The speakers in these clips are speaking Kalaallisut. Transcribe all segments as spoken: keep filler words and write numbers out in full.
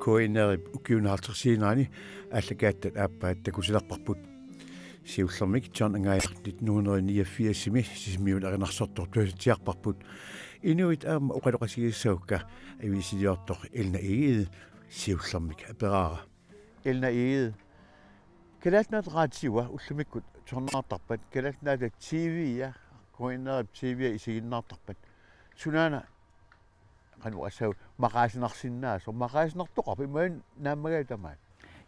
K N R-ip ukiuni halvtredsiinnaani aallakaattat aappaat takusilerparput. Siullermik John Angaajartip nitten hundrede niogfirsimi Sisimiut erinarsortoq tusatsiarparput. Inuit aamma oqaloqatigiissagukka avisiliortoq Elna Egede siullermik aperaara. Elna Egede. Kalaallit Nunaata Radiua ullumikkut tusarnaartarpat, Kalaallit Nunaata T V-a, K N R-ip T V-a isiginnaartarpat. Sunaana qanoq assaagut maqaasinarsinnaasoq, maqaasinartoqarpa imaluunniit naammagiga tamaat?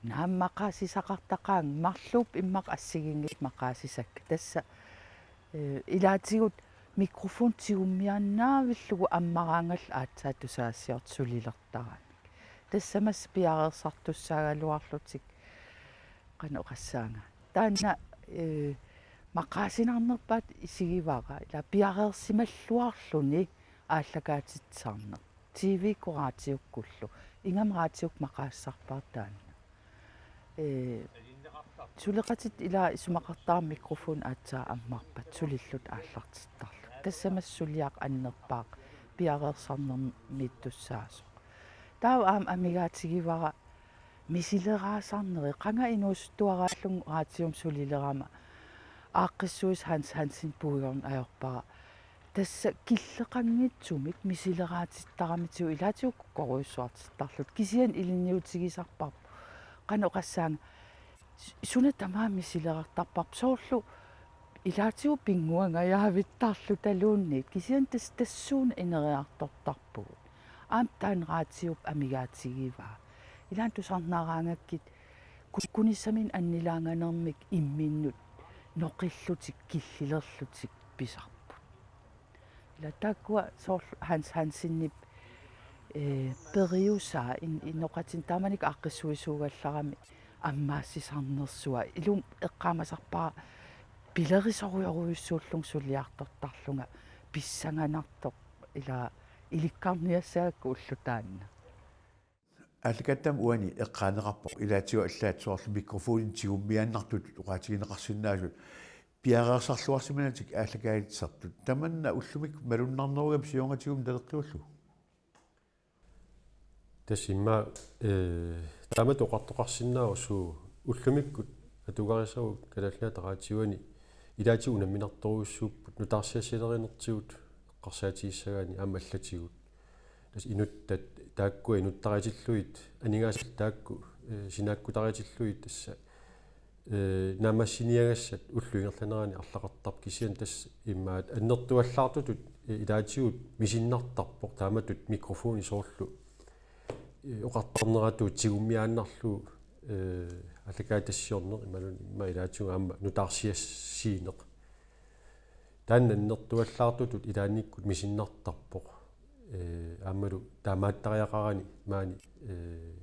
Naammagiga maqaasisaqartaqaanga, marluupput immaqa assigiinngitsut maqaasisakka. Tassa, eh, ilaatigut mikrofon tigummiaannaavillugu ammaraangallu aatsaat tusagassiortut sulilertaraannik. Tassa massa piareersartussaagaluarlutik qanoq oqassaanga. Taanna, eh, maqaasinarnerpaatut isigivara, ila piareersimalluarluni aallakaatitsisarneq. T V-kkut raatiukkullu. Ingammik raatiukkut maqaasisarpara taanna. Eh, suleqatitta ila isumaqartarami mikrofon aatsaat ammarpat sulillutik aallartittarlutik. Tassa massa suliaq annerpaaq piareersarnermiittussaasoq. Taava aamma amigaatigivara misileraasarneri, qanga inuusuttuaraallunga raatiumi sulilerama aaqqissuisoq Hans Hansen puigorneq ajorpara. Tassa killeqanngitsumik misileraatittaramitsigut ilaatigut kukkorujussuartittarlutik. Kisianni ilinniutigisarparput. Qanoq oqassaanga, s-, suna tamaat misilerartarparput, soorlu ilaatigut pinnguangajaavittarlutaluunniit. Kisianni tas-, tassuuna ineriartortarpugut. Aamma taanna raatiup amigaatigivaa. Ilaanni tusarnaaraangakkit kukkunissaminnik annilaanganermik imminnut noqillutik killilerlutik pisarput. Ila taakkua soorlu Hans Hansenip, eh, periusaa in-, inoqatin taamanikkut aaqqissuisuugallarami ammaassisarnersua. Ilumut eqqaamasarpara pilerisorujorujussuullunga suliartortarlunga pissanganartoq, ila ilikkarniassagakku ulloq taanna. Aallakaattami uani eqqaaneqarpoq ilaatigut allaat soorlu mikrofonit tigummiaannartutut oqaatigineqarsinnaasut piareersarluarsimanatik aallakaatitsisartut. Tamanna ullumikkut malunnarnerugami siornatigut naleqqiullugu? Tassa immaqa, eh, taamatut oqartoqarsinnaavoq suu ullumikkut atugarisagut Kalaallit Nunaata Raatiuani ilaatigut unamminartorujussuupput nutaarsiassalerinertigut eqqarsaatigissagaanni aamma allatigut. Tassa inuttat taakkua inuttaritillugit, aningaasallu taakku, eh, sinaakkutaritillugit tassa, eh, naammassiniagassat ullup ingerlanerani arlaqartarpoq, kisianni tassa immaqa annertuallaartutut, eh, ilaatigut misinnartarpoq taamatut mikrofoni soorlu, eh, oqartarneratut tigummiaannarlugu, eh, aallakaatitassiorneq imaluunniit immaqa ilaatigut aamma nutaarsiassiineq. Taanna annertuallaartutut ilaannikkut misinnartarpoq. Eh, aammalu taamaattariaqarani maani, eh,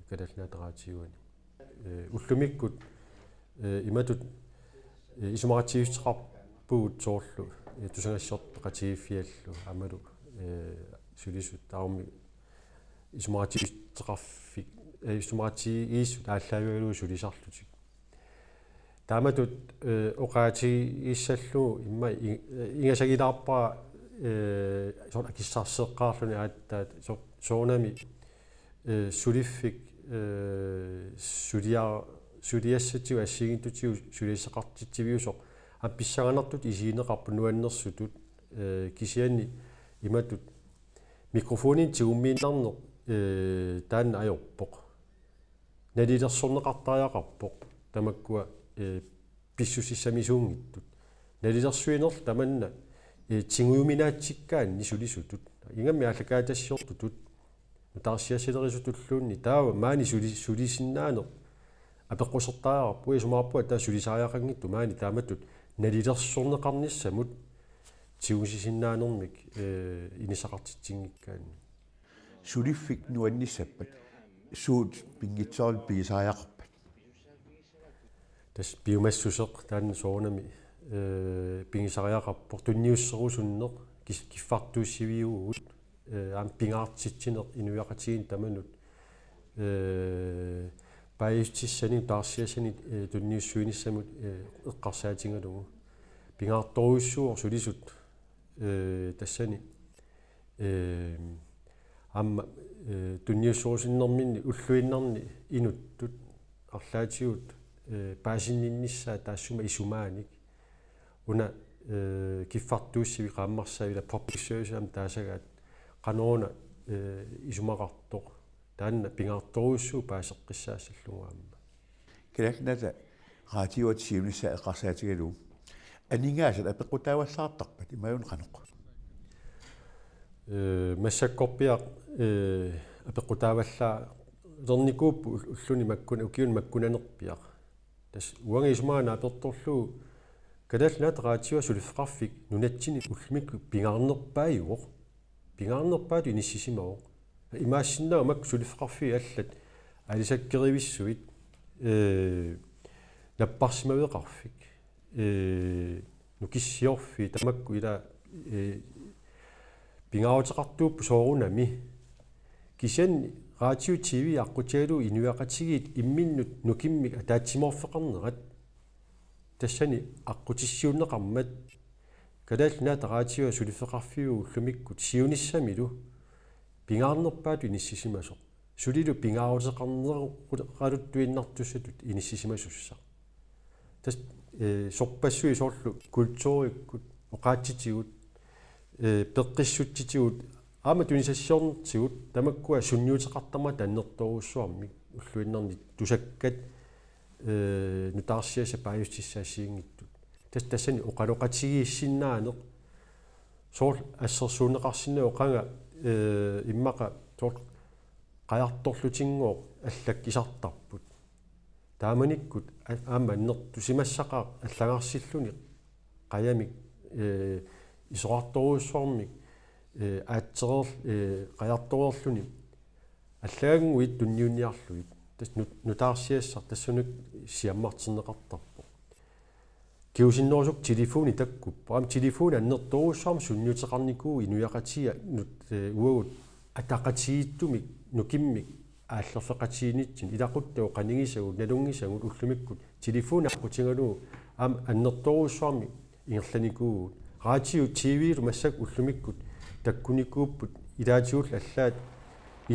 Kalaallit Nunaata Raatiuani. Eh, ullumikkut, eh, imatut, eh, isumaqatigiissuteqarpugut soorlu, eh, tusagassiortut peqatigiiffiallu aammalu, eh, sulisut taarmi isumaqatigiissuteqarfik, eh, isumaqatigiissut aallaavigalugu sulisarlutik. Taamatut, eh, oqaatigissallugu immaqa i-, eh, ingasagilaarpara, eh, soorlu akissarseqqaarluni aatsaat so-, soorunami, eh, suliffik, eh, sulia-, suliassatigut assigiinngitsutigut suliassaqartitsiviusoq aamma pissanganartutut isigineqarpoq nuannersutut, eh, kisianni imatut mikrofoninik tigummiinnarneq, eh, taanna ajorpoq. Nalilersorneqartariaqarpoq tamakkua, eh, pissusissamisuunngitsut. Nalilersuinerlu tamanna, eh, tigujuminaatsikkaanni sulisutut. Ingammik aallakaatitassiortutut. Nutaarsiassalerisutulluunniit taava maani suli-, sulisinnaaneq apeqqusertariaqarpoq, isumaqarpunga taava sulisariaqanngitsoq maani taamatut nalilersorneqarnissamut tigusisinnaanermik, eh, inissaqartitsinngikkaanni. Suliffik nuannissappat suut pinngitsoorli pigisariaqarpat? Tassa piumassuseq taanna soorunami, eh, pigisariaqarpoq, tunniusserusunneq kis-, kiffartuussiviuvugut, eh, aamma pingaartitsineq inuiaqatigiinni tamanut, eh, paasissutissani, nutaarsiassani, eh, tunniussuinissamut, eh, eqqarsaatigalugu. Pingaartorujussuuvoq sulisut, eh, tassani, eh, aamma, eh, tunniussorusunnerminni ulluinnarni inuttut arlaatigut, eh, paasinninnissaat taassuma isumaanik. Una, eh, kiffartuussivik qaammarsaaviit public service aamma taasagaat qanoruna, eh, isumaqartoq. Taanna pingaartorujussuuvoq paaseqqissaassallugu aamma. Kalaallit Nunaata Raatiuata siunissaq eqqarsaatigalugu. Aningaasat apeqqutaavallaartarpat imaluunniit qanoq? Eh, massakkorpiaq, eh, apeqqutaavallaalernikuupput ul-, ulluni makkun-, ukiuni makkunanerpiaq. Tassa uanga isumaga naapertorlugu Kalaallit Nunaata Raatiua suliffeqarfik nunatsinni ullumikkut pingaarnerpaajuvoq. Pingaarnerpaatut inissisimavoq. Imaassinnaavoq makku suliffeqarfiit allat aalisakkerivissuit, eh, napparsimaveqarfik, eh, nukissiorfiit tamakku ila, eh, pingaaruteqartuupput soorunami. Kisianni raatiu T V aqqutigalugu inuiaqatigiit imminnut nukimmik ataatsimoorfeqarnerat. Tassani aqqutissiuunneqarmat Kalaallit Nunaata Raatiua suliffeqarfiuvoq ullumikkut siunissamilu pingaarnerpaatut inissisimasoq. Sulilu pingaaruteqarnerugaluttuinnartussatut inissisimasussaq. Tassa, eh, sorpassuit soorlu kulturikkut, oqaatsitigut, eh, peqqissutsitigut, aamma tunisassiornertigut, tamakkua sunniuteqartarmata annertoorujussuarmik ulluinnarni tusakkat, eh, nutaarsiassat paajussutissaasiinngitsut. Tassa tassani oqaloqatigiissinnaaneq, soorlu assersuunneqarsinnaavoq qanga, eh, immaqa soorlu qajartorlutinngooq allakkat isartarput. Taamanikkut a-, aamma annertusimassaqaaq allagarsilluni qajamik, eh, isorartorujussuarmik, eh, aatsereer-, eh, qajartoreerluni allagannguit tunniunniarlugit. Tassa nut-, nutaarsiassaq tassunga siammarterneqartarpoq. Kingusinnerusukkut telefoni takkuppoq. Aamma telefoni annertoorujussuarmik sunniuteqarnikuuvoq inuiaqatigiinnut, eh, uagut ataqatigiittumik nukimmik aallerfeqatigiinnitsinni, ilaquttagut qanigisagut nalunngisagut ullumikkut telefoni aqqutigalugu aamma annertoorujussuarmik ingerlanikuuvugut. Raatiu T V-lu massakkut ullumikkut takkunikuupput, ilaatigullu allaat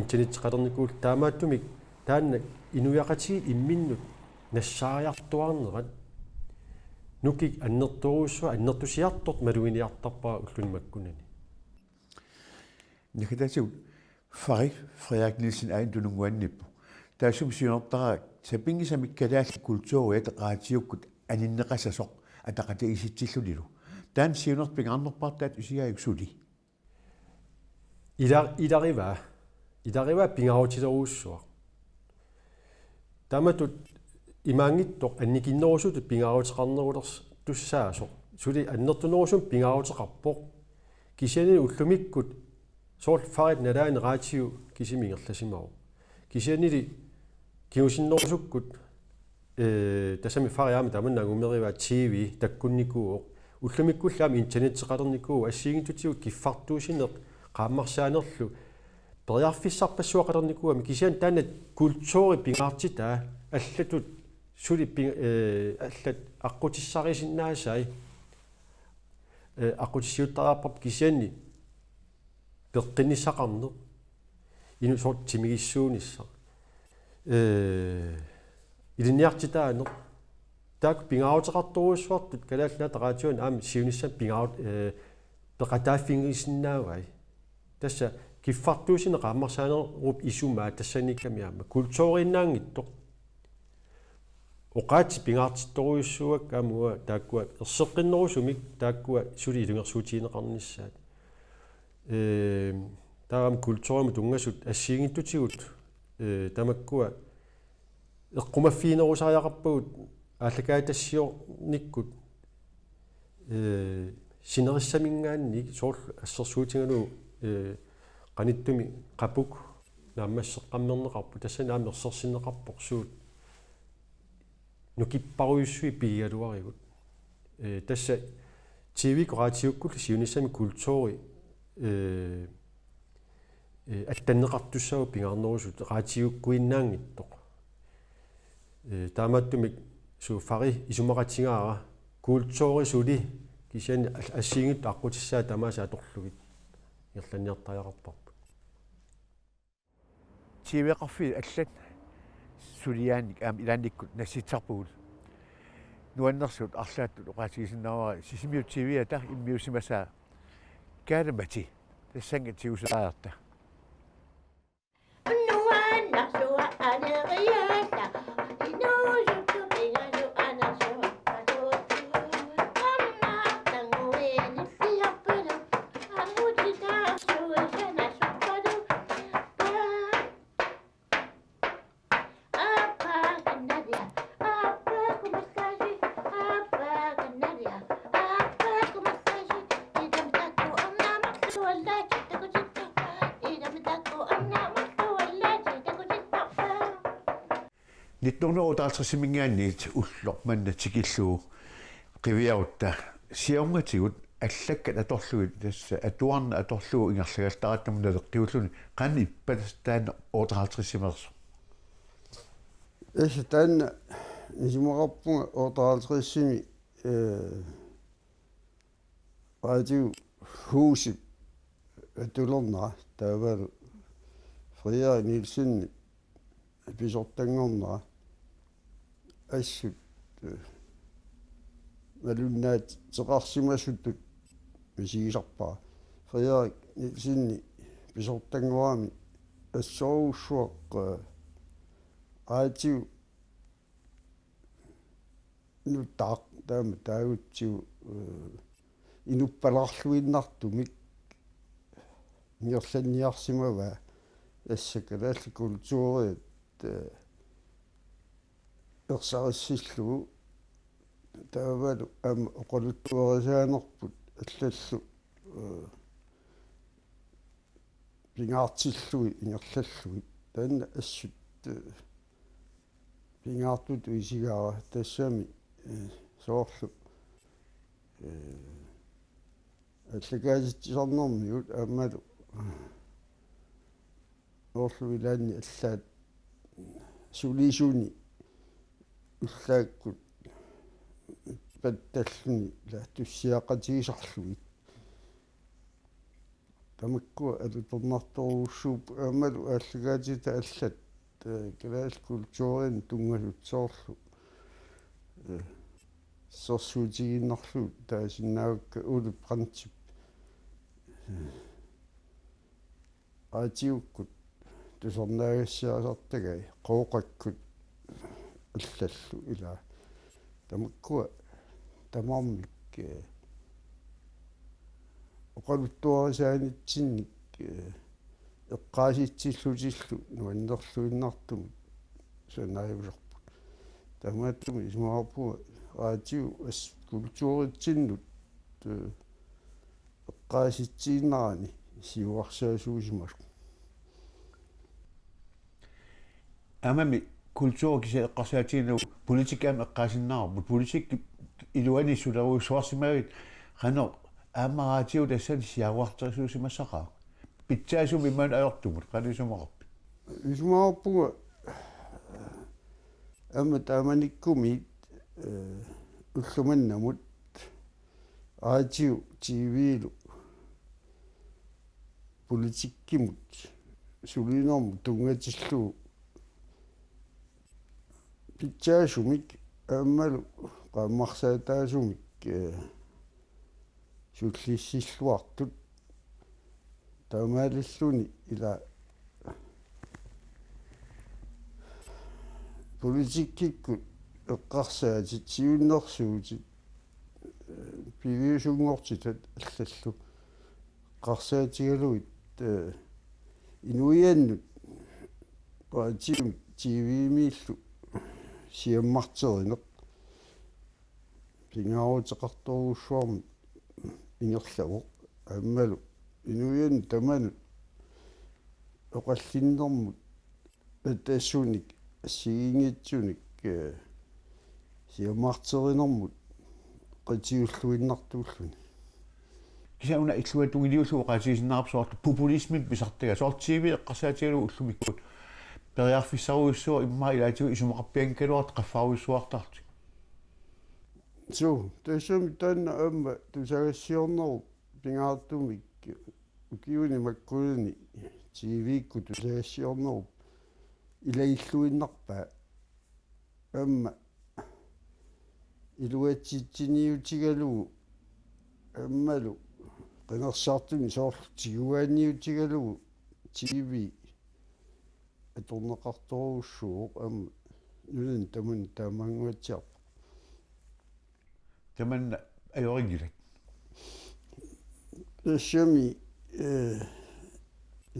internetteqalernikuullu, taamaattumik taanna inuiaqatigiit imminnut nassaariartuaarnerat, nukik annertoorujussuaq annertusiartortoq maluginiartarpara ulluni makkunani. Naggataatigut Fari Frederik Nielsen aajuna tununnguanniippoq. Taassuma siunertaraat sapinngisamik kalaallit kulturiat raatiukkut aninneqassasoq ataqatigiissitsillunilu. Taanna siunertaq pingaarnerpaartaat isigaajuk suli? Ila-, ilarivaa. Ilarivaa pingaarutilerujussuaq. Taamatut imaanngitsoq annikinnerusutut pingaaruteqarnerulertussaasoq. Suli annertunerusumik pingaaruteqarpoq. Kisiannili ullumikkut soorlu Farit nalaani raatiu kisimi ingerlasimavoq. Kisiannili kingusinnerusukkut, eh, tassami Fari aamma tamanna angumerivaa, T V takkunnikuuvoq. Ullumikkulli aamma internetteqalernikuuvoq, assigiinngitsutigut kiffartuussineq qaammarsaanerlu periarfissarpassuaqalernikuugami, kisianni taanna kulturi pingaartitaa allatut suli ping-, eh, allat aqqutissarisinnaasai, eh, aqqutissiuuttariaqarparput, kisianni peqqinnissaqarneq, inusoq timigissuunissaq, eh, ilinniartitaaneq, taakku pingaaruteqartorujussuartut Kalaallit Nunaata Raatiuani aamma siunissami pingaarut-, eh, peqataaffigisinnaavai. Tassa kiffartuussineq qaammarsaanerup isumaa tassaniikkami aamma kulturiinnaanngitsoq. Oqaatsit pingaartittorujussuuakka aamma uanga taakkua erseqqinnerusumik, taakkua suli ilungersuutigineqarnissaat. Ehm, taava aamma kulturimut tunngasut assigiinngitsutigut, eh, tamakkua eqqumaffiginerusariaqarpagut aallakaatitassiornikkut, eh, sinerissaminngaanniit soorlu assersuutigalugu, eh, qanittumi qapuk naammasseqqammerneqarpoq, tassani aamma ersersinneqarpoq suut nukipparujussuit pigigaluarigut. Eh, tassa T V-kkut raatiukkullu siunissami kulturi, eh, eh, attanneqartussaavoq pingaarnerusutut raatiukkuinnaanngitsoq. Eh, taamaattumik suu Fari isumaqatigaara kulturi suli kisianni al-, assigiinngitsut aqqutissaat tamaasa atorlugit ingerlanniartariaqarparput. T V-qarfiit allat suliaannik aamma ilaannikkut nassitsisarpugut. Nuannersut arlaattut oqaatigisinnaavara Sisimiut T V-ata immiussimasaa Kaalamati tassannga tigusaajarta. Nitten hundrede og otteoghalvtredsimiingaanniit ulloq manna tikillugu qiviarutta siornatigut allakkat atorlugit tassa atuarneq atorlugu ingerlagallartaratta naleqqiulluni, qanoq ippa tassa taanna otteoghalvtredsimeersoq? Issa taanna isumaqarpunga otteoghalvtredsimi, eh, Radiohusip atulernera taavalu Frederik Nielsenip pisortanngornera assut, eh, malunnaateqarsimasutut misigisarpara. Frederik Nielsenip pisortanngorami assorujussuaq, eh, radio nutaaq taama taagutsigu, eh, inuppalaarluinnartumik ingerlanniarsimavaa, tassa kalaallit kulturiat, eh, ersarissillugu taavalu aamma oqaluttuarisaanerput allallu, eh, pingaartillugit ingerlallugit. Taanna assut, eh, pingaartutut isigaara tassami, eh, soorlu, eh, aallakaatitsisarnermigut aammalu, eh, soorlu ilaanni allaat sulisuni ullaakkut pattalluni ila tussiaqatigisarlugit. Tamakkua alutornartorujussuupput aammalu aallakaatitaat allat, eh, kalaallit kulturianut tunngasut soorlu, eh, assersuutigiinnarlugu taasinnaavakka Ole Brandtip, eh, raatiukkut tusarnaagassiarisartagai Qooqakkut allallu ila. Tamakkua tamarmik, eh, oqaluttuarisaanitsinnik, eh, eqqaasitsillutillu nuannerluinnartumik sanaajusorput. Taamaattumik isumaqarpunga radiu as-, kulturitsinnut, eh, eqqaasitsiinnarani siuarsaasuusimasoq. Aammami kulturi kisianni eqqarsaatigineq politikki aamma eqqaasinnaavarput. Politikki iluani sulerujussuarsimagit qanoq aamma radiu tassani siaruarterisuusimassaqaaq? Pitsaasumik imaluunniit ajortumut, qanoq isumaqarpit? Isumaqarpunga aamma taamanikkumiit, eh, ullumimut radio, T V-lu politikkimut sulinermut tunngatillugu pitsaasumik aammalu qaammarsaataasumik, eh, sullissilluartut taamaalilluni ila politikkikkut eqqarsaatit siunnersuutit, eh, piviusunngortitat allallu eqqarsaatigalugit, eh, inuiannut radiumik T V-miillu siammarterineq pingaaruteqartorujussuarmik ingerlavoq aammalu inuiannut tamanut oqallinnermut atasunik assigiinngitsunik, eh, siammarterinermut qitiulluinnartuulluni. Kisianni una illuatungiliullugu oqaatigisinnaavarput soorlu populismimik pisartagaa, soorlu T V eqqarsaatigalugu ullumikkut periarfissarujussuuvoq immaqa ilaatigut isumaqarpianngikkaluartoq qaffarujussuartartoq. Suu, tassami taanna aamma tusagassiornerup pingaartumik ukiuni makkunani T V-kkut tusagassiornerup ilagilluinnarpaa. Aamma iluatsitsiniutigalugu aammalu qinersisartuni soorlu tiguaaniutigalugu T V atorneqartorujussuuvoq, aamma nunani tamanut taamaannguatsiarpoq. Tamanna ajorinngilaq. Tassami, eh,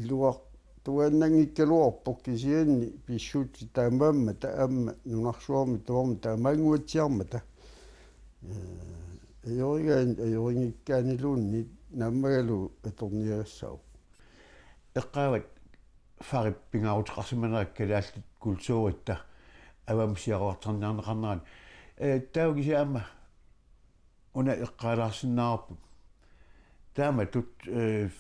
iluartuaannanngikkaluarpoq kisianni pissutsit taamaammata aamma nunarsuarmi tamarmi taamaannguatsiarmata. Eh, ajorigaanni ajorinngikkaanniluunniit naammagalugu atorniagassaavoq. Eqqaavat fagip pingaaruteqarsimanerat kalaallit kulturitta avammut siaruartarniarneqarnerani. Eh, taava kisianni aamma una eqqaalaarsinnaavarput. Taamatut, eh,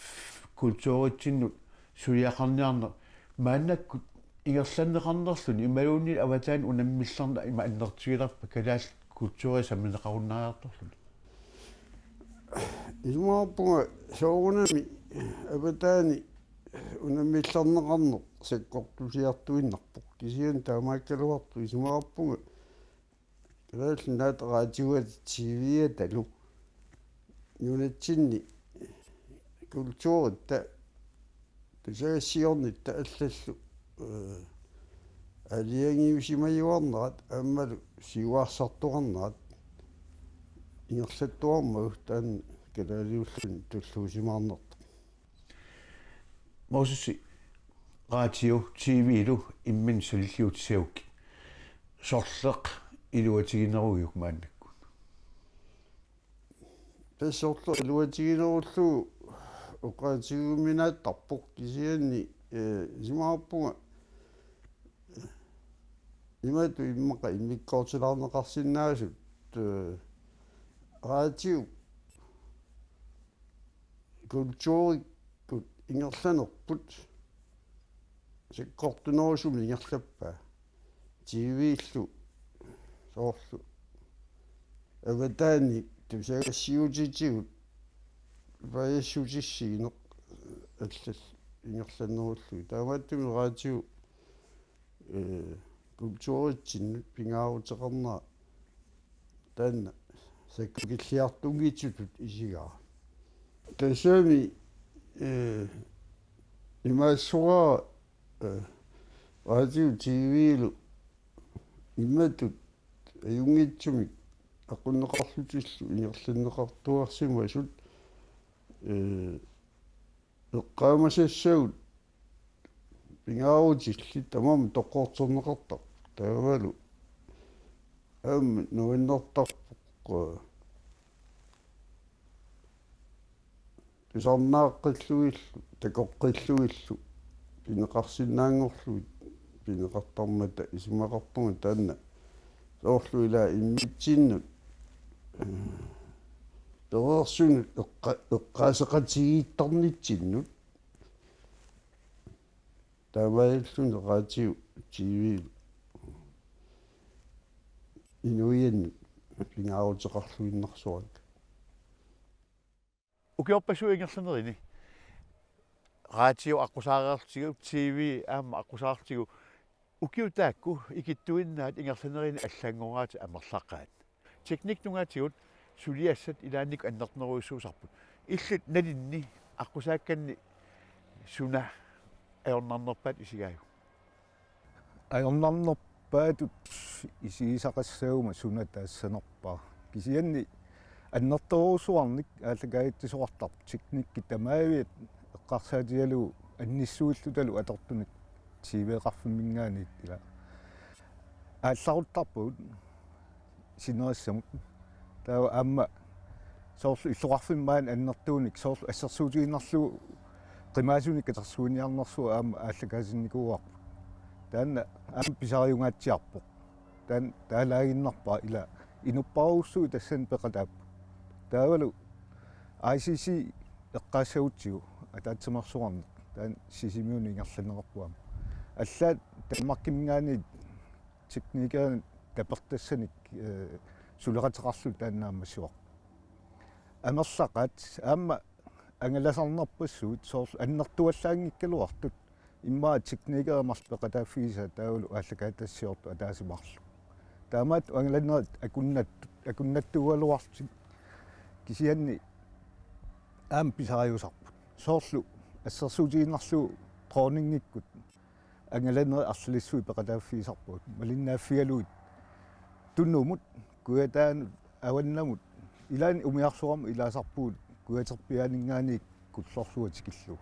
kulturitsinnut suliaqarniarneq maannakkut ingerlanneqarnerluni imaluunniit avataani unammillerneq ima annertusilerpat kalaallit kulturi sammineqarunnaariartorluni. Isumaqarpunga soorunami avataani unammillerneqarneq sakkortusiartuinnarpoq. Kisianni taamaakkaluartoq isumaqarpunga Kalaallit Nunaata Raatiuata T V-atalu nunatsinni kulturitta tusagassiornitta allallu, eh, aalajangiusimajuarnerat aammalu siuarsartoqarnerat ingerlattuarmagu taanna kalaaliulluni tulluusimaarnartoq. Moses, radio, T V-lu imminut sanilliutissagukku sorleq iluatigineruiuk maannakkut? Tassa sorleq iluatiginerullugu oqaatigiuminaattarpoq kisianni, eh, isumaqarpunga imatut immaqa immikkoortilaarneqarsinnaasut, eh, radio kulturikkut ingerlanerput sakkortunerusumik ingerlappaa. T V-llu soorlu avataani tusagassiuutitigut paasissutissiineq allallu ingerlannerullugit. Taamaattumik radio, eh, kulturitsinnut pingaaruteqarnera taanna sakkukilliartunngitsutut isigara. Tassami, eh, imaassorara, eh, radio T V-lu imatut ajunngitsumik aqunneqarlutillu ingerlanneqartuarsimasut, eh, eqqaamasassagut pingaarutillit tamarmik toqqorterneqartarput. Taavalu aamma nuannertarpoq, eh, tusarnaaqqillugillu, takoqqillugillu pineqarsinnaanngorlugit pineqartarmata isumaqarpunga taanna soorlu ilaa immitsinnut, eh, pereersunut eqqa-, eqqaaseqatigiittarnitsinnut. Taamaalilluni radio, T V inuiannut pingaaruteqarluinnarsuarput. Ukiorpassuit ingerlanerini radio aqqusaareertigu, T V aamma aqqusaareertigu, ukiut taakku ikittuinnaat ingerlanerini allanngoraatit amerlaqaat. Teknikkiup tungaatigut suliassat ilaannikkut annertunerujussuusarput. Illit nalinni aqqusaakkanni suna ajornarnerpaatut isigaajuk? Ajornarnerpaatut isigisaqassaguma suna taassanerpara. Kisianni annertoorujussuarnik aallakaatitsisoqartarpoq, teknikki tamaaviat eqqarsaatigalugu annissuillutalu atortunik T V-qarfimminngaanniit ila aallaruttarpagut sinerissamut. Taava aamma soorlu illoqarfimmi maani annertuunik soorlu assersuutigiinnarlugu qimaasunik katersuiniarnersuaq aamma aallakaatitsinnikuuarput. Taanna aamma pisariungaatsiarpoq. Taanna taalaaginnarpara ila inupparujussuit tassani peqataapput. Taavalu I C C eqqaassagutsigu ataatsimeersuarneq taanna Sisimiunut ingerlanneqarpoq aamma. Allaat Danmarkiminngaanniit teknikerinik tapertassanik, eh, suleqateqarlutik taanna naammassivoq. Amerlaqaat aamma angalasarnerpassuit soorlu annertuallaanngikkaluartut Immaqa teknikerit marluk peqataaffigisaat taavalu aallakaatitassiortut ataaseq marluk. Taamaattumik angalanerit akunnat-, akunnattuugaluarlutik kisianni aamma pisariusarput. Soorlu assersuutigiinnarlugu dronningikkut angalanerit arlalissuit peqataaffigisarpagut. Malinnaaffigalugit Tunumut, Kujataanut, avannamut, ilaanni umiarsuarmi ilaasarpugut Kujaterpiaaninngaanniit Kullorsuaq tikillugu.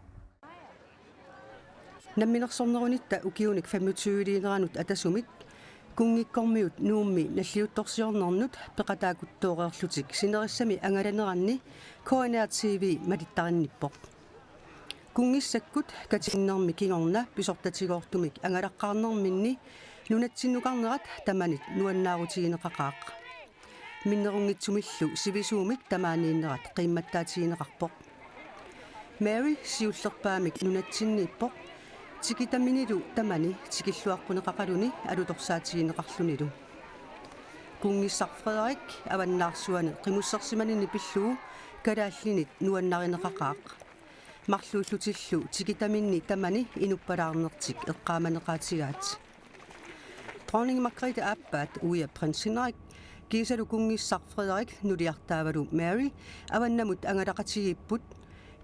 Namminersornerunitta ukiunik femogtyveliineranut atasumik kunngikkormiut Nuummi nalliuttorsiornernut peqataakuttooreerlutik sinerissami angalaneranni K N R T V malittarinnippoq. Kunngissakkut katinnermi kingorna pisortatigoortumik angalaqqaarnerminni nunatsinnukarnerat tamanit nuannaarutigineqaqaaq. Minnerunngitsumillu sivisuumik tamaaniinnerat qiimmattaatigineqarpoq. Mary siullerpaamik nunatsinniippoq, tikitaminilu tamani tikilluaqquneqaqaluni alutorsaatigineqarlunilu. Kunngissaq Frederik avannaarsuani qimussersimanini pillugu kalaallinit nuannarineqaqaaq. Marluullutillu tikitaminni tamani inuppalaarnertik eqqaamaneqaatigaat. Dronning Margrethe aappaat uia Prins Henrik kiisalu kunngissaq Frederik nuliartaavalu Mary avannamut angalaqatigiipput,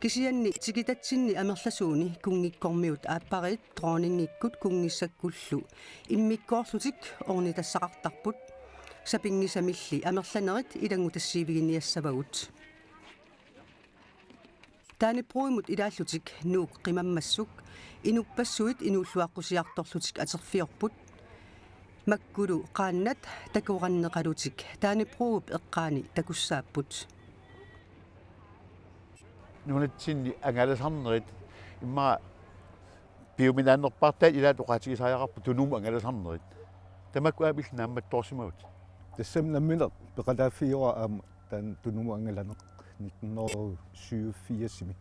kisianni tikitatsinni amerlasuuni kunngikkormiut aappariit dronningikkut kunngissakkullu immikkoorlutik ornitassaqartarput. Sapinngisamilli amerlanerit ilanngutassiiviginiassavagut. Dannebrogimut ilaallutik Nuuk qimammassuk inuppassuit inuulluaqqusiartorlutik atorfiorput. Makkulu qaannat takoranneqalutik Dannebrogip eqqaani takussaapput. Nunatsinni angalasarnerit immaqa piuminaannerpaartaat ilaat oqaatigisariaqarput Tunumut angalasarnerit. Tamakku aamma illit naammattoorsimavatit. Tassami nammineq peqataaffigaara aamma taanna Tunumut angalaneq nitten hundrede syvogfirsimi.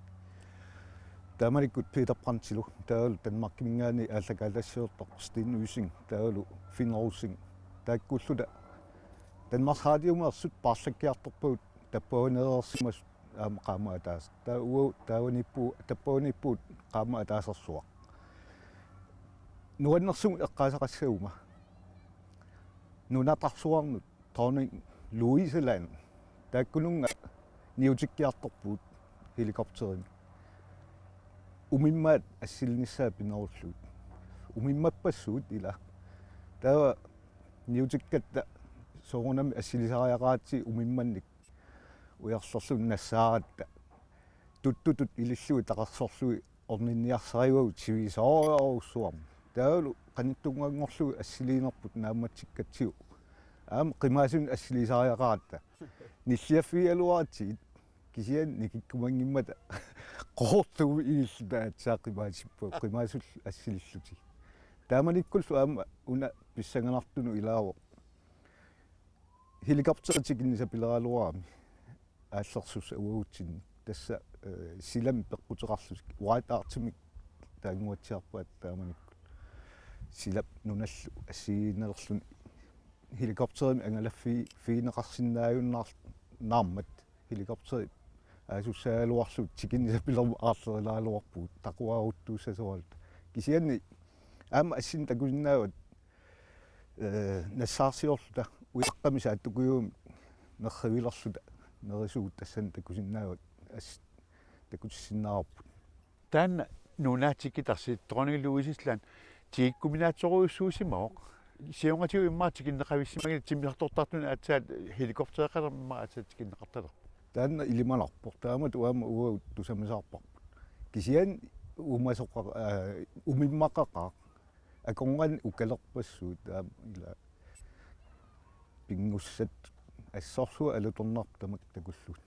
Taamanikkut Peter Brandtilu, taavalu Danmarkiminngaanniit aallakaatitassiortoq Steen Ussing, taavalu Finn Rosing. Taakkuulluta Danmarks Radiomeersut paarlakkiartorpagut tappavaneereersimasut aamma qaammat ataaseq. Taava uagut taavaniippugut, tappavaniippugut qaammat ataasersuaq. Nuannersumik eqqaasaqassaguma. Nunatarsuarnut Dronning Louise Land. Taakkununnga niutikkiartorpugut helikopterimi. Umimmaat assilinissaat pinerullugit. Umimmappassuit ila. Taava niutikkatta soorunami assilisariaqaratsigu umimmannik ujarlerluni nassaaratta. Tuttutut ilillugit takorsorlugit orninniarsarivagut sivisoorujussuarmik. Taavalu qanittunnguanngorlugit assiliinerput naammatsikkatsigu. Aamma qimaasunik assilisariaqaratta. Nilliaffigigaluaratsigit kisianni nikikkumanngimmata qoortugut ililluta aatsaat qimaasippagut qimaasullu assilillutigit. Taamanikkullu aamma una pissanganartunut ilaavoq. Helikopteri tikinnisapileraluarami aallersuussaq uagutsinni. Tassa, eh, silami peqquteqarlutik, White Arctimik taannguatsiarpaat taamanikkut. Silap nunallu assigiinnalerluni helikopterimik angalaffi-, figineqarsinnaajunnaar-, naarmat helikopteri aasussaagaluarlugu tikinnisapilermat aarlerilaaluarpugut taquaruttuussasuarluta. Kisianni aamma assinik takusinnaavat, eh, nassaarsiorluta ujaqqami saattukujuumik nerrivilerluta nerisugut tassani takusinnaavat assut takutissinnaavarput. Taanna nunat tikitarsi Dronning Louise Land tikikkuminaatsorujussuusimavoq. Siornatigut immaqa tikinneqavissimagineq timmisartortartunik aatsaat helikoptereqalermat aatsaat tikinneqartalerpoq. Taanna ilimanarpoq. Taamatut aamma uagut tusamisaarparput. Kisianni uumasoqa-, aa, umimmaqaqaaq. Akornanni ukalerpassuit aamma ila pinngussat assorsuaq alutornarpoq tamakku takullugit.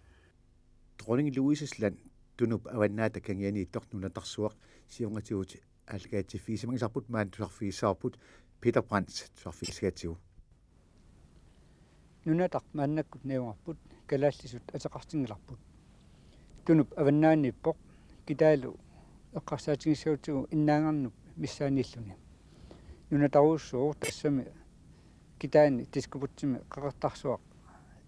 Dronning Louise Land Tunup avannaata kangianiittoq nunatarsuaq siornatigut aallakaatitsiffigisimagisarput maani tusarfigissavarput Peter Brandt tusarfigissagatsigu. Nunataq maannakkut najugaqarput kalaallisut ateqartinngilarput. Tunup avannaaniippoq kitaalu eqqarsaatigissagutsigu innaangarnup missaaniilluni. Nunatarujussuuvoq tassami kitaani Discobutsimi qeqertarsuaq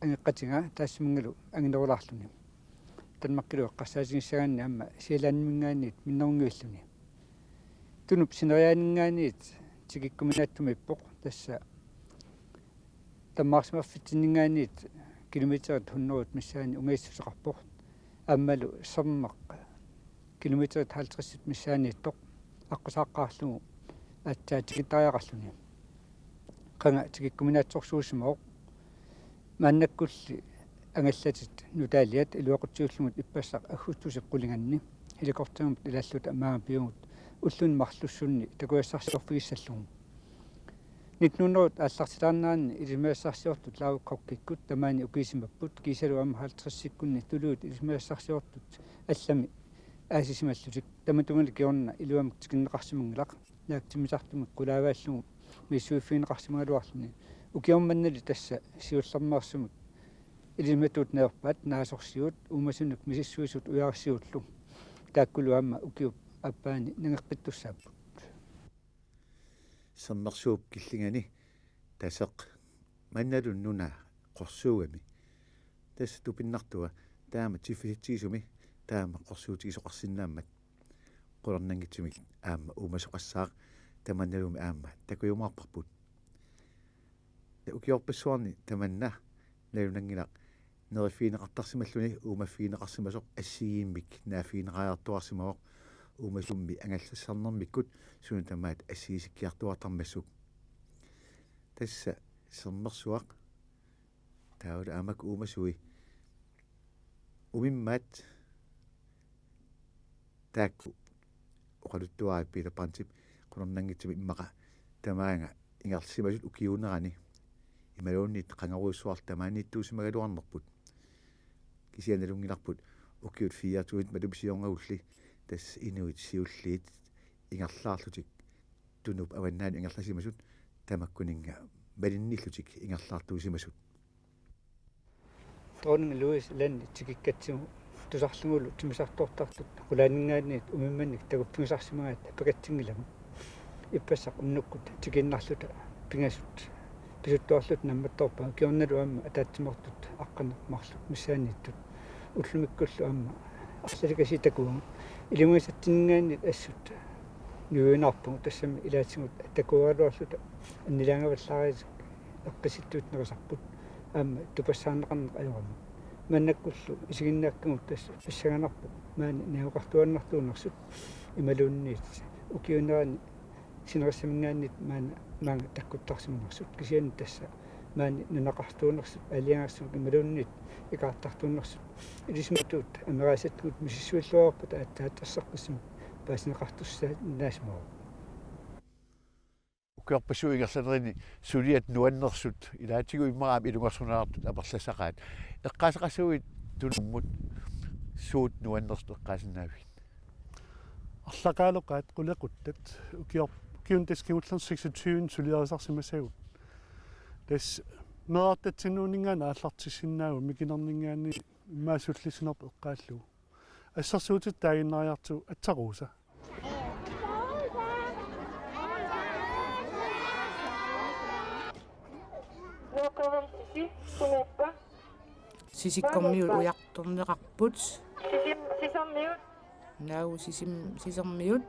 angeqqatigaa taassumanngalu anginerulaarluni. Danmarkilu eqqarsaatigissagaanni aamma Sjællandiminngaanniit minnerunngivilluni. Tunup sineriaaninngaanniit tikikkuminaatsumippoq, tassa tammaarsimaffitsinninngaanniit kilometerit hundredet missaanni ungasissuseqarpoq. Aammalu sermaq kilometerit halvtredsit missaanniittoq aqqusaaqqaarlugu aatsaat tikittariaqarluni. Qanga tikikkuminaatsorsuusimavoq. Maannakkulli angallatit nutaaliat iluaqutsiullugit ippassaq aggustusip qulinganni helikopterimut ilaalluta maanga pivugut ulluni marlussunni takusassarsiorfigissallugu. Nitten hundrede aallartilaarnerani ilisimasassarsiortut Laurikkukkikkut tamaani ukiisimapput, kiisalu aamma halvtredsikkunni tuluit ilisimasassarsiortut allami aasisimallutik. Tamatumali kingorna iluamik tikinneqarsimanngilaq, naak timmisartumik qulaavaallugu misissuiffigineqarsimagaluarluni. Ukioq mannali tassa siullermeersumik ilisimatuut nalerpaat naasorsiut, uumasunik misissuisut ujarsiullu. Taakkulu aamma ukiup aappaani nangeqqittussaapput. Sermersuup killingani Taseq mannalu nuna qorsuugami. Tassa tupinnartua taama tiffisitsigisumi taama qorsuutigisoqarsinnaammat qularnanngitsumik aamma uumasoqassaaq, tamannalumi aamma takujumaarparput. Ukiorpassuarni tamanna nalunanngilaq neriffigineqartarsimalluni uumaffigineqarsimasoq assigiimmik naaffigineqariartuaarsimavoq uumasummi angallassarnermikkut sunut tamaat assigisikkiartuaartarmassuk. Tassa sermersuaq taavalu aamma uumasui umimmaat taakku oqaluttuarit Peter Brandtip qularnanngitsumik immaqa tamaanga ingerlasimasut ukiuunerani imaluunniit qangarujussuarlu tamaaniittuusimagaluarnerput. Kisianni nalunngilarput ukiut fire tusind malumi siornagulli tassa inuit siulliit ingerlaarlutik Tunup avannaani ingerlasimasut tamakkuninnga malinnillutik ingerlaartuusimasut. Dronning Louise Landilu tikikkatsigu tusarlugulu timmisartoortartut qulaaninngaanniit umimmannik takuffigisarsimagaat pakatsinngilanga. Ippassaq unnukkut tikiinnarluta pingasut pisuttuarluta nammattoorpaat, ukiornalu aamma ataatsimeertut aqqaneq-marluk missaanniittut. Ullumikkullu aamma arlalikasiit takugaat. Iliuusissatsinngaanniit assut nujuinaarpagut, tassami ilaatigut takugaluarluta annilaangavallaaritik eqqissittuut nerisarput aamma tupassaarneqarneq ajorami. Maannakkullu isiginnaakkagut tassa pissanganarpoq maani najugaqartuaannartuunersut imaluunniit ukiuunerani sinerissaminngaanniit maani maanga takkuttarsimanersut, kisianni tassa maani nunaqartuunersut aalajangersimasut imaluunniit ikaartartuunersut ilisimatuut ameraasatut misissuilluarpata aatsaat erseqqissumik paasineqartussaasimavoq. Ukiorpassuit ingerlanerini suliat nuannersut ilaatigut immaqa aamma ilungersunartut amerlassaqaat. Eqqaaseqassaguit Tunummut suut nuannersut eqqaasinnaavigit? Arlaqaaloqaat qulequttat ukior-, ukiuni tassa kingullerni seksogtyve suliarisarsimassagut. Tassa meerartatsinnuunninngaanniit aallartissinnaavugut mikinerninngaanniit immaqa sullissinerput eqqaallugu. Assersuutitut taaginnariartigu atsaruusa. Sisikkormiut ujartorneqarput. Sisim-, sisermiut. Naau sisim-, sisermiut.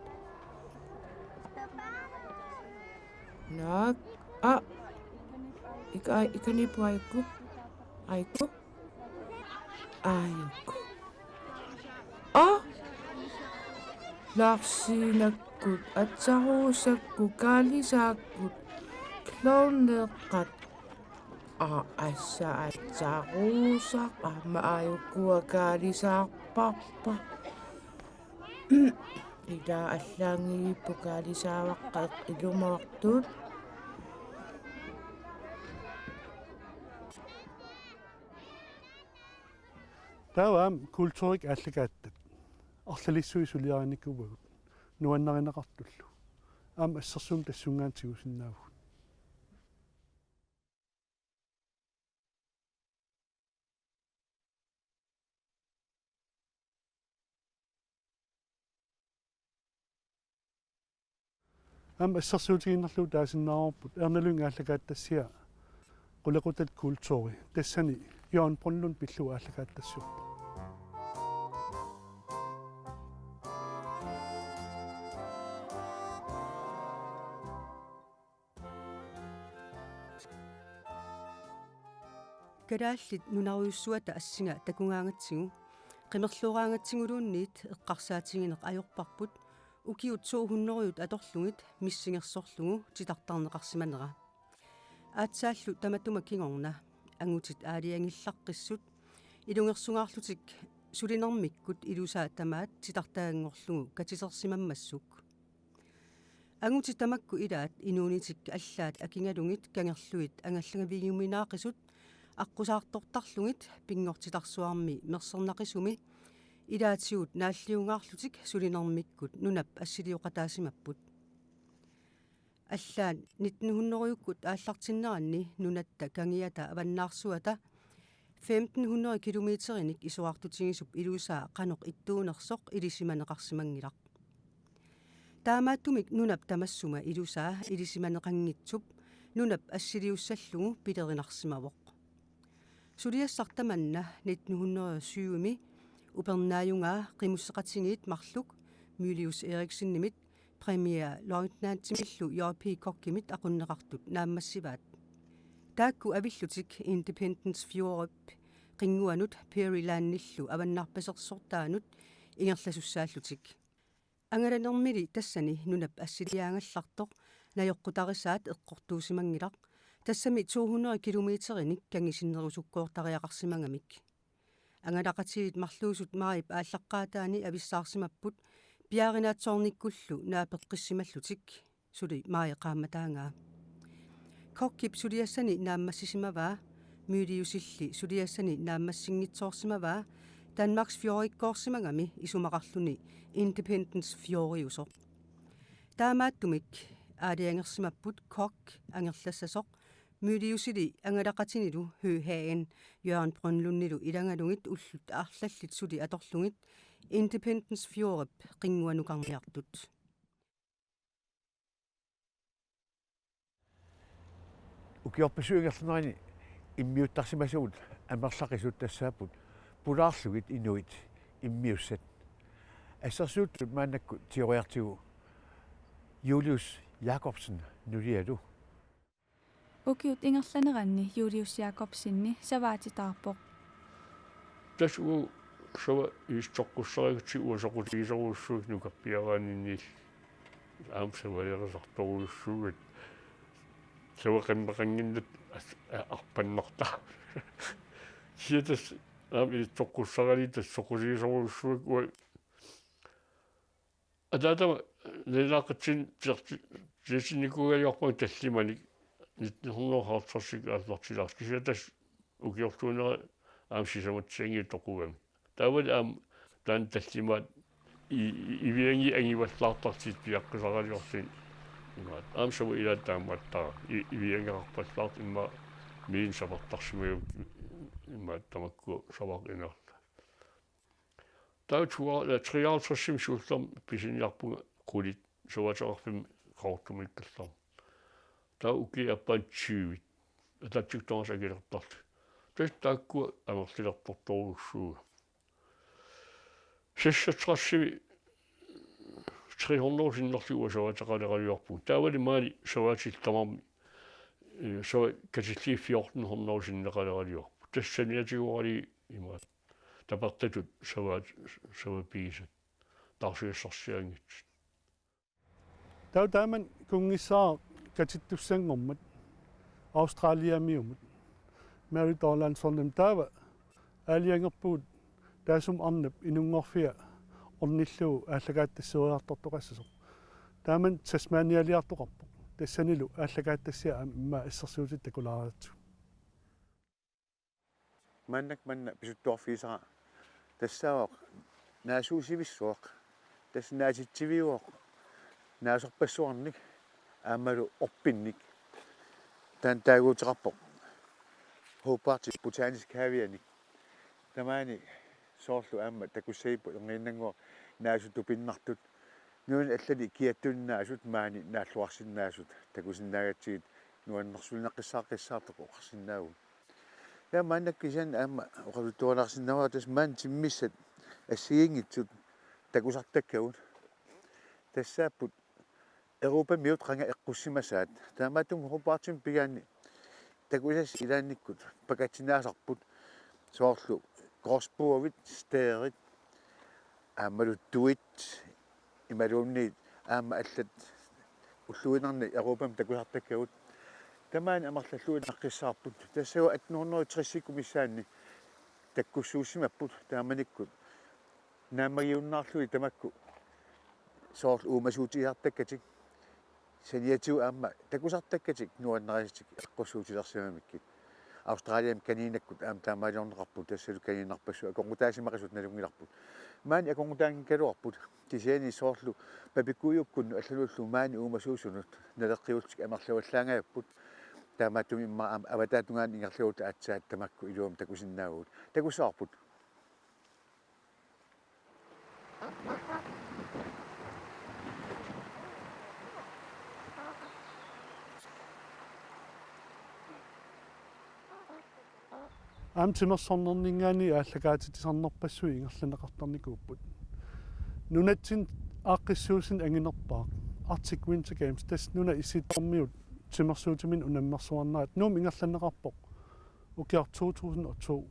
Naak. A. Ika-, ikaniippoq aajukku. Aajukku. Aajukku. A. Larsiinakkut, atsaruusakkut, kaalisaakkut, klovneeqqat. A, assa atsaruusaq, aamma aajukkua kaalisaarparput. Ila allaanngilluinnarpoq kaalisaavaqqat ilumoortut. Taava aamma kulturit aallakaatitut arlalissuit suliarinikuuagut nuannarineqartullu. Aamma assersuummik tassungaannaq tigusinnaavugut. Aamma assersuutigiinnarlugu taasinnaavarput Ernalun aallakaatitassiaq qulequttat kulturi, tassani Jørgen Brønlund pillugu aallakaatitassiorpoq. Kalaallit nunarujussuata assinga takugaangatsigu, qimerlooraangatsiguluunniit eqqarsaatigineq ajorparput, ukiut to hundrede atorlugit missingersorlugu titartarneqarsimanera. Aatsaallu tamatuma kingorna angutit aalajangillaqqissut ilungersungaarlutik sulinermikkut ilusaa tamaat titartaganngorlugu katitersimammassuk. Angutit tamakku ilaat inuunitik allaat akigalugit kangerluit angallangavigiuminaaqisut aqqusaartortarlugit pinngortitarsuarmi mersernaqisumi ilaatigut naalliungaarlutik sulinermikkut nunap assilioqataasimapput. Allaat nitten hundrede-ukkut aallartinneranni nunatta kangiata avannaarsuata femten hundrede kilometerinik isorartutigisup ilusaa qanoq ittuunersoq ilisimaneqarsimanngilaq. Taamaattumik nunap tamassuma ilusaa ilisimaneqanngitsup nunap assiliussallugu pilerinarsimavoq. Suliassaq tamanna nitten hundrede og syv-mi upernaajugaa qimusseqatigiit marluk Mylius Eriksenimit premierløjtnantimillu J P Kochimit aqunneqartut naammassivaat. Taakku avillutik Independence Fjordip qinnguanut Peary Landillu avannarpasersortaanut ingerlasussaallutik. Angalanermili tassani nunap assiliaagallartoq najoqqutarisaat eqqortuusimanngilaq, tassami to hundrede kilometerinik kangisinnerusukkoortariaqarsimagamik. Angalaqatigiit marluusut maajip aallaqqaataani avissaarsimapput piaarinaatsoornikkullu naapeqqissimallutik, suli maaji qaammataangaa. Kochip suliassani naammassisimavaa, Myliusilli suliassani naammassinngitsoorsimavaa, Danmarks fjordikkoorsimagami isumaqarluni Independence Fjoordiusoq. Taamaattumik aalajangersimapput Koch angerlassasoq, Myliusili angalaqatinilu Høegh Hagen, Jørgen Brønlundilu ilagalugit ullut arlallit suli atorlugit Independence Fjordip qinnguanukarniartut. Ukiorpassuit ingerlaneranni immiuttarsimasagut amerlaqisut tassaapput pulaarlugit inuit immiussat. Assersuuttut maannakkut tigoriartigu Julius Jakobsen nulialu. Ukiut ingerlaneranni Julius Jakobseni savaatitaarpoq. Tassa uagut sava ilitsoqqussarigutsigit uagut soqutigisorujussuuvugut nukappiaraanninniit, aamma savalerisartorujussuuvugut. Sava qimmeqannginnatta as-, a-, arpannartaa. Kisianni tassa aamma ilitsoqqussaralugu tassa soqutigisorujussuuvugut uagut. Ataatama nalunaaquttap tiarti-, tiartinnikuugaliorpunga tallimanik nitten hundrede og halvtreds aallartilaartoq, kisianni tassa ukiorluunniit aamma sisamatsianngilaq toqugami. Taavali aamma taanna tallimaat i-, i-, iviangiit angivallaartartut piaqqisaraliorluni imaat. Aamma sava ilaat taamaattara. I-, iviangerarpallaartoq immaqa miinit sapertarsimagukkit imaat tamakku savaaqqat inerlugu. Taava tooghalvtreds, treoghalvtredsimi siullermi pisiniarpunga qulit savaateqarfimmut Qaqortumiikkallarmat. Taava ukiup aappaani tyvit. Ataatsikkut tamaasa akilertarlugit. Tassa taakkua amerlilertortorujussuugamik. Seksogtresimi tre hundrede sinnerlugit uanga savaateqaleraluarpunga. Taavali maani savaatit tamarmik, eh, sava katillugit fjorten hundrede sinneqaleraluarput. Tassa saniatigooralugit imaat tapertatut savaat, sava pigisat taarsigassarsiaanngitsut. Taava taamani kunngissaaq katittussanngormat Australiamiumut, Mary Dorlandsonimut, taava aalajangerpugut taassuma arnap inunngorfia ornillugu aallakaatitasseriartortoqassasoq. Taamani Tasmanialiartoqarpoq. Tassanilu aallakaatitassiat aamma immaqa assersuutit takulaariartigu. Maannakkut manna pisuttuarfigisara tassaavoq naasuusivissuaq. Tassa naatitsiviuvoq naasorpassuarnik aammalu orpinnik. Taanna taaguuteqarpoq Hobartip Botanisk Havianik. Tamaani soorlu aamma takussagipput erniinnannguaq naasut tupinnartut. Nunani allani kiattuinnaasut maani naalluarsinnaasut takusinnaagatsigit nuannersuinnaqqissaaqqissaartoq oqarsinnaavugut. Taava maannakkut kisianni aamma oqaluttualaarsinnaavara tassa maani timmissat assigiinngitsut takusartakkagut. Tassaapput Europamiut qanga eqqussimasaat. Taamaattumik Hobartimi pigaanni takusassat ilaannikkut pakatsinnaasarput, soorlu korsbuevit, stærit, aammalu tuit, imaluunniit aamma allat ulluinnarni Europami takusartakkagut. Tamaani amerlalluinnaqqissaarput. Tassa atten hundrede tresikkut missaanni takkussuussimapput, taamanikkut naammagiunnaarlugit tamakku soorlu uumasuutigisartakkatik, saniatigut aamma takusartakkatik nuannarisatik eqqussuutilersimamikkit. Australiami kaniinakkut aamma taamaaliorneqarput, tassalu kaniinnarpassuit akornutaasimaqisut nalunngilarput. Maani akornutaanngikkaluarput, kisianni soorlu papikuiukkunnut allanullu maani uumasuusunut naleqqiullutik amerlavallaangajapput. Taamaattumik immaqa aamma avataatungaani ingerlavugut aatsaat tamakku iluamik takusinnaavugut. Takussavarput. Aamma timersornerninngaanniit aallakaatitsisarnerpassuit ingerlanneqartarnikuupput. Nunatsinni aaqqissuussineq anginerpaaq Arctic Winter Games, tassa nunap issittormiut timersuutiminnik unammersuarnerat Nuummi ingerlanneqarpoq. Ukioq to tusind og to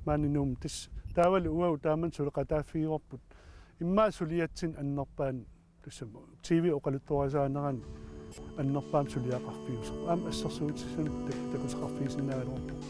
maani Nuummi, tassa taavalu uagut taamani suleqataaffigivarput. Immaqa suliatsinni annerpaamik, tassami T V oqaluttuarisaanerani annerpaamik suliaqarfiusoq. Aamma assersuutissatut tak-, takusaqarfigisinnaagaluarpoq.